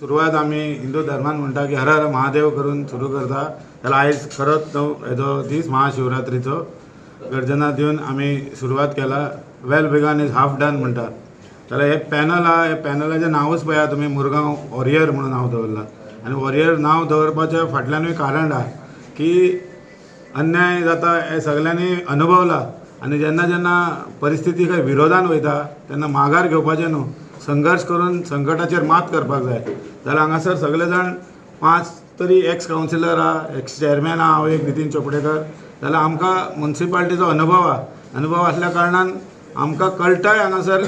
सुरवात आमी हिंदू धर्मान म्हणटा की हर हर महादेव करून सुरू करता. जाल्यार आयज खरोच तो हेजो दीस महाशिवरात्रीचो गर्जना दिवन आमी सुरवात केला. Well begun is half done म्हणटा. जाल्यार हे पॅनल आहा, हे पॅनलाचें नांवूच पळया तुमी, मुरगांव वॉरियर म्हणून नांव दवरलां. आनी वॉरियर नांव दवरपाचें फाटल्यानूय कारण आहा की अन्याय जाता हें सगल्यांनी अनुभवला आनी जेन्ना जेन्ना परिस्थिती खंय विरोधान वयता तेन्ना माघार घेवपाचें न्हू, संघर्श करून संकटाचेर मात करपाक जाय. जाल्यार हांगासर सगळे जाण 5 तरी एक्स कावन्सिलर आहा, एक्स चेअरमॅन आहा, हांव एक नितीन चोपडेकर. जाल्यार आमकां मुन्सिपाल्टीचो अनुभव आहा. अनुभव आसल्या कारणान आमकां कळटाय हांगासर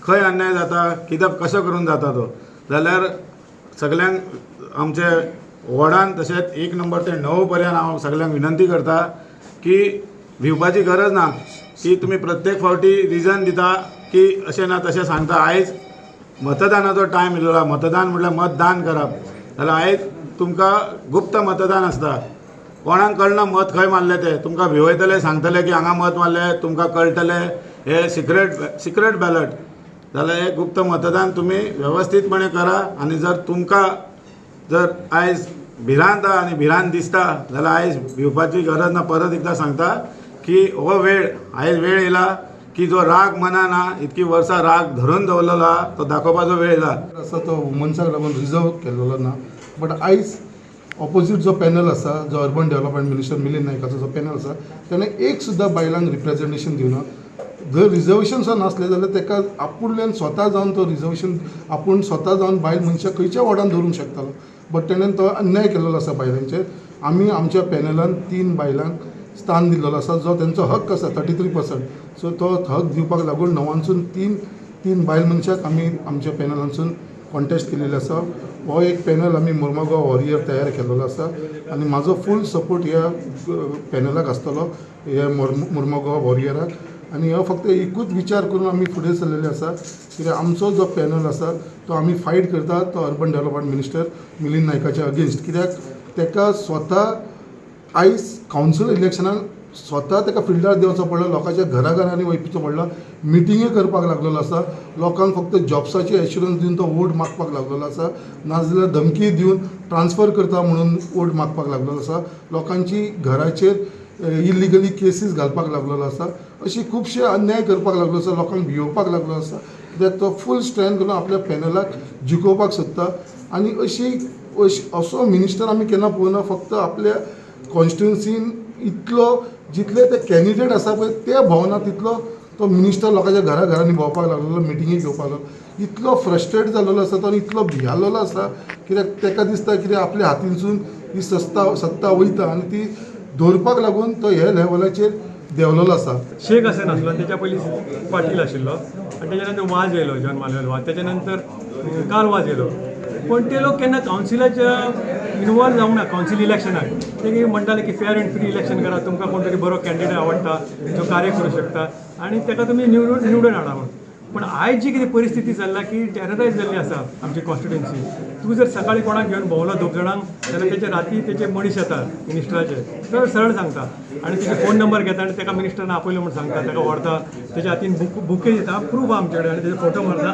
खंय अन्याय जाता, कित्याक कसो करून जाता तो. जाल्यार सगल्यांक आमचे वॉर्डान तशेंच 1 नंबर ते 9 पर्यंत हांव सगल्यांक विनंती करता की भिवपाची गरज ना, की तुमी प्रत्येक फावटी रिजन दिता की अशें ना तशें सांगता. आयज मतदानाचो टायम येयलेलो. मतदान म्हटल्यार मतदान करप. जाल्यार आयज तुमकां गुप्त मतदान आसता, कोणाक कळना मत खंय मारलें तें. तुमकां भिवयतले, सांगतले की हांगा मत मारलें, तुमकां कळटलें. हे सिक्रेट सिक्रेट बॅलट. जाल्यार हे गुप्त मतदान तुमी वेवस्थीतपणे करा. आनी जर तुमकां जर आयज भिरांत आहा आनी भिरांत दिसता जाल्यार आयज भिवपाची गरज ना. परत एकदां सांगता की हो वेळ आयज वेळ येयला की जो राग मनान आहा, इतकी वर्सां राग धरून दवरलेलो आहा, तो दाखोवपाचो वेळ येयला. आसा तो वुमन्साक लागून रिजर्व केल्लो ना, बट आयज ऑपोजीट जो पॅनल आसा, जो अर्बन डेव्हलपमेंट मिनिस्टर मिलिंद नायकाचो जो पॅनल आसा, ताणें एक सुद्दां बायलांक रिप्रेझेंटेशन दिवना. जर रिजर्वेशन सुद्दां नासलें जाल्यार ताका आपुणल्यान स्वता जावन तो रिजर्वेशन, आपूण स्वता जावन बायल मनशाक खंयच्या वॉर्डान दवरूंक शकतालो, बट तेणेन तो अन्याय केलेलो आसा बायलांचेर. आमी आमच्या पॅनलान 3 बायलांक स्थान दिल्लो आसा, जो तेंचो हक्क आसा 33%. सो तो हक दिवपाक लागून णवांसून तीन तीन बायल मनशाक आमी आमच्या पॅनलांसून कॉन्टेस्ट केलेले आसा. हो एक पॅनल आमी मुर्मागांव वॉरियर तयार केलेलो आसा आनी म्हाजो फूल सपोर्ट ह्या पॅनलाक आसतलो, ह्या मुर्मागांव वॉरियराक. आनी हो फक्त एकूच विचार करून आमी फुडें सरलेले आसा, कित्याक आमचो जो पॅनल आसा तो आमी फायट करता तो अर्बन डेव्हलपमेंट मिनिस्टर मिलिंद नायकाच्या अगेन्स्ट, कित्याक ताका स्वता आयज कावन्सील इलेक्शनाक स्वता ताका फिल्डार देंवचो पडलो, लोकांच्या घरा घरांनी वचचो पडलो, मिटिंग्यो करपाक लागलेलो आसा. लोकांक फक्त जॉब्साची एश्युरन्स दिवन तो वोट मागपाक लागलेलो आसा, नाजाल्यार धमकी दिवन ट्रान्सफर करता म्हणून वोट मागपाक लागलेलो आसा. लोकांची घराचेर इलिगली केसीस घालपाक लागलेलो आसा. अशी खुबशे अन्याय करपाक लागलो आसा, लोकांक भियोवपाक लागलो आसा, कित्याक तो फूल स्ट्रेंथ करून आपल्या पॅनलाक जिखोवपाक सोदता. आनी अशी असो मिनिस्टर आमी केन्ना पळोवना. फक्त आपल्या कॉन्स्टिट्युन्सीन इतलो जितले ते कॅन्डिडेट आसा पळय ते भोंवना तितलो तो मिनिस्टर लोकांच्या घरा घरांनी भोंवपाक लागलेलो, मिटिंगी घेवपाक लागलो. इतलो फ्रस्ट्रेट जाल्लो आसा तो आनी इतलो भियालेलो आसा, कित्याक ताका दिसता कितें आपल्या हातीनसून ही सत्ता सत्ता वयता आनी ती दवरपाक लागून तो हे लेवलाचेर देंवलेलो आसा. शेख हसन आसलो आनी तेच्या पयलीं पाटील आशिल्लो आनी तेच्या नंतर वाज येयलो, जॉन मानुएल वाज, तेच्या नंतर कार्ल वाज येयलो. पण ते लोक केन्ना कावन्सिलाच्या इनवॉल्व जावंक ना. कावन्सील इलेक्शनाक ते कितें म्हणटाले की फेअर अँड फ्री इलेक्शन करा, तुमकां कोण तरी बरो कॅन्डिडेट आवडटा जो कार्य करूं शकता आनी ताका तुमी निवडून निवडून हाडा म्हणून. पण आयज जी कितें परिस्थिती चल्ला की टेररायज जाल्ली आसा आमची कॉन्स्टिट्युएन्सी. तूं जर सकाळी कोणाक घेवन भोंवलो दोग जाणांक जाल्यार तेच्या राती तेचे मनीस येता मिनिस्टराचे, सरळ सरळ सांगता आनी तेजे फोन नंबर घेता आनी ताका मिनिस्टरान आपयलो म्हूण सांगता, ताका व्हरता, तेच्या हातीन बुके दिता, प्रूफ आहा आमचे कडेन, आनी तेजे फोटो मारता,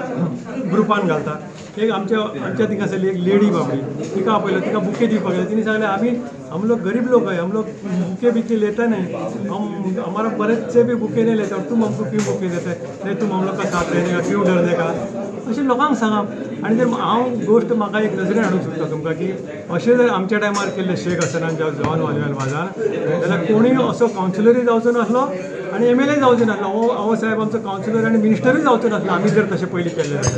ग्रुपान घालता. एक आमच्या आमच्या थिंगासरली एक लेडी बाबडी, तिका आपयलो, तिका बुके दिवपाक गेले. तिने सांगलें, आमी हम लोग गरीब लोग हैं, हम लोग बुके बिके लेता नहीं, हम हमारा बरस से भी बुके नहीं लेते और तुम हमको क्यों बुके देते? नहीं, तुम हम लोग का साथ रहने का, क्यों डरने का? अशें लोकांक सांगप. आनी जर हांव गोश्ट म्हाका एक नजरेन हाडूंक सोदता तुमकां की अशें जर आमच्या टायमार केल्लें शेख हसनान, जॉन मानुएल वाजान, जाल्यार कोणूय असो कावन्सिलरूय जावचो नासलो आनी एमएलए जावचो नासलो. हो हो साहेब आमचो कावन्सिलर आनी मिनिस्टरूय जावचो नासलो आमी जर तशें पयलीं केल्लें जाल्यार.